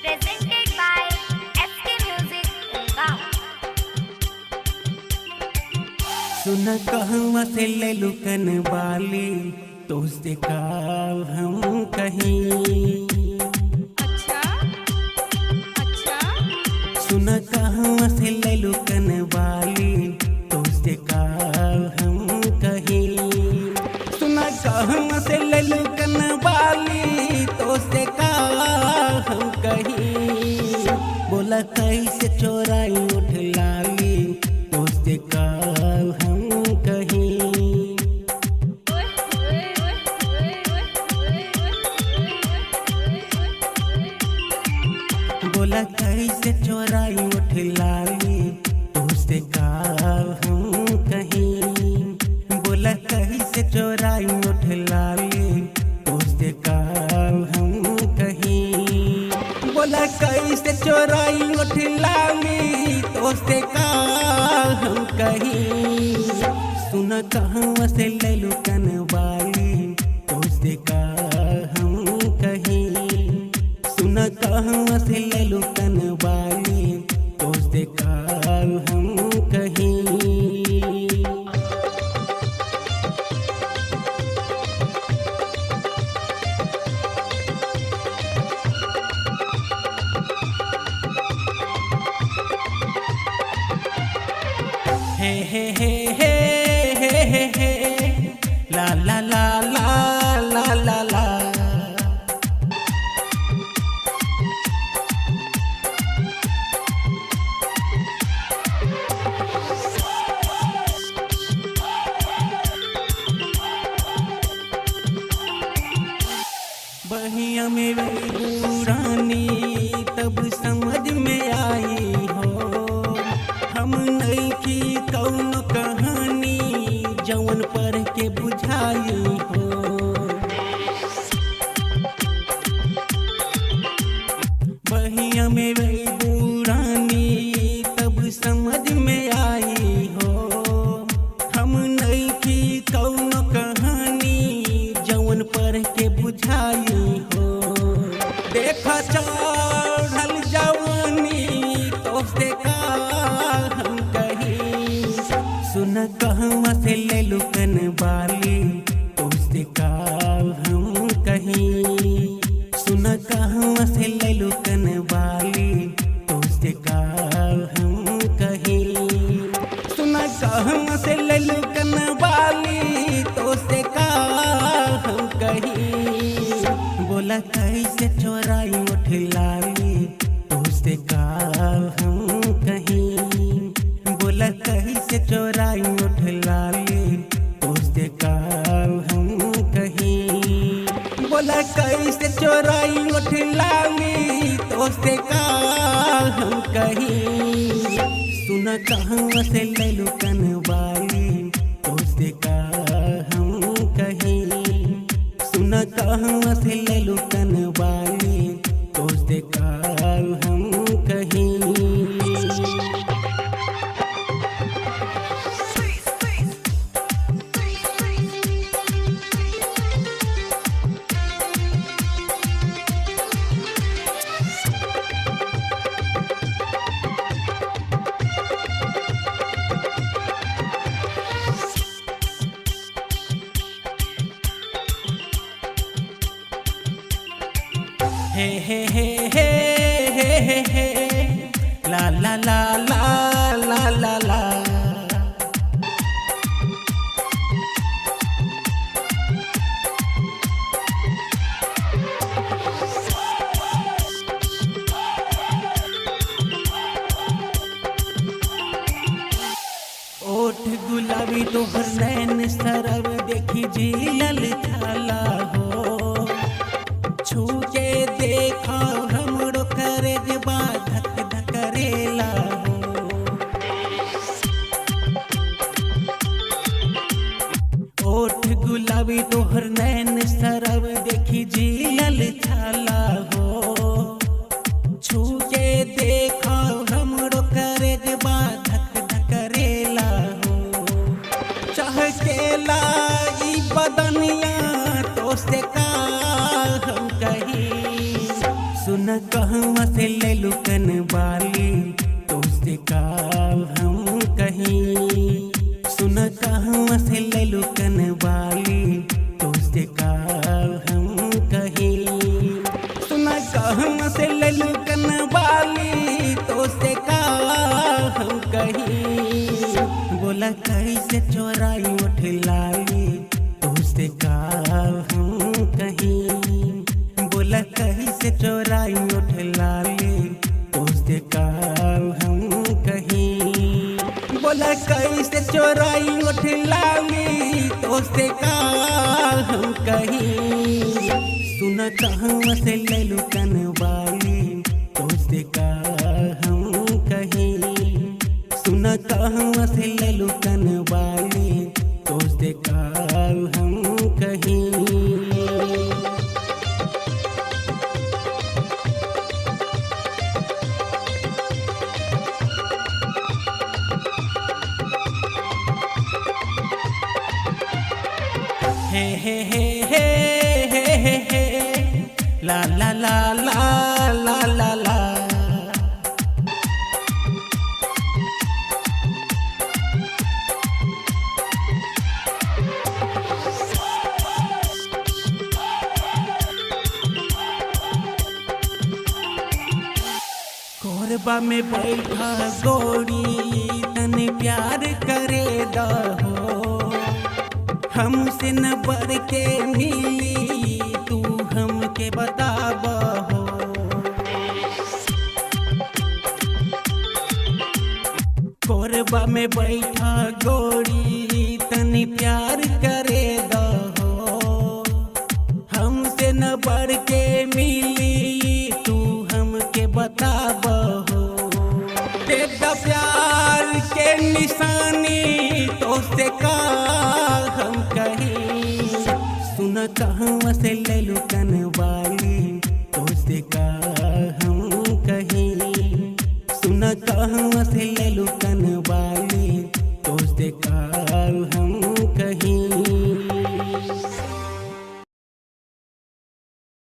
Presented by SK Music, Gurgaon. सुन कहवा से लैलू कन बाली तो का हम कहीं। अच्छा अच्छा। सुन कहवा से लैलू कन बाली तो का हम कहीं। सुन कहवा से लैलू कन बाली तो का हम कहीं। बोला कैसे चोराई उठ लाली तो का हम कहीं। ओए ओए ओए ओए ओए ओए ओए। बोला कैसे चोराई उठ लाली तुझसे का हम कहीं। बोला कैसे चोराई उठ लाली तुझसे का हम कहीं। बोला कैसे चोराई उठ लाली तुझसे का हम कहीं। सुन कहाँ से लैलू कनवाली तुझसे का हम कहीं। सुन कहाँ से लैलू कनवाली तुझसे का हम कहीं। हे हे हे हे हे हे हे ला ला ला ला ला ला ला। बहिया में रानी तब समझ में आई हो। हम नहीं की कौन कहानी जवन पर के बुझाई हो। बहिया में रानी तब समझ में आई हो। हम नहीं की कौन कहानी जवन पर के बुझाई हो। देखा चढ़ल जवानी तो से का हम कहीं। सुन कहवा से लैलू कन बाली तो से का हम कहीं। सुन कहवा से लैलू कन बाली तो से का हम कहीं। सुन कहवा से लैलू कन बाली तो से का हम कहीं। बोला कैसे चोराई उठ लाली तो से का हम कहीं। बोला कैसे चोराई उठ लाली तो से का हम कहीं। बोला कैसे चोराई उठ लाली तो से का हम कहीं। सुन कहाँ से लैलू कनवाली तो से का हम कहीं। सुन कहाँ से लैलू कनवाली तो से का हम कहीं। हे हे हे हे हे हे हे ला ला ला ला ला ला ला। ओठ गुलाबी तोहर नैन सरब देखी झीलल छाला हो। छू के देखो हमरो करेजबा धक धक करेला हो। तो से का हम कही। सुन कहवा से लैलू कनवाली तो से का हम कही। सुन कहवा से लैलू कनवाली तो से का हम कही। सुन कहवा से लैलू कनवाली तो से का हम कही। बोला कैसे चोराई उठ लाई तो से का हम कही। बोला कैसे चोराई उठ लाई तो से का हम कही। बोला कैसे चोराई उठ लाई तो से का हम कही। सुन कहवा से लैलू कनवाली तो से का हम कही। सुन कहवा से लैलू कनवाली तो से का हम कही। हे हे हे हे हे हे हे ला ला ला ला ला ला ला। कोरबा में बैठा गोरी तन प्यार करे दहो, हमसे न बढ़ के मिली तू हमके बताबहो। कोरबा में बैठा गोरी तन प्यार करे दहो, हमसे न बढ़ के मिली तू हमके बताबहो। तेरा प्यार के निशानी तो से का हम कही। सुन कहवा से लैलू कनवाली तो से का हम कही। सुन कहवा से लैलू।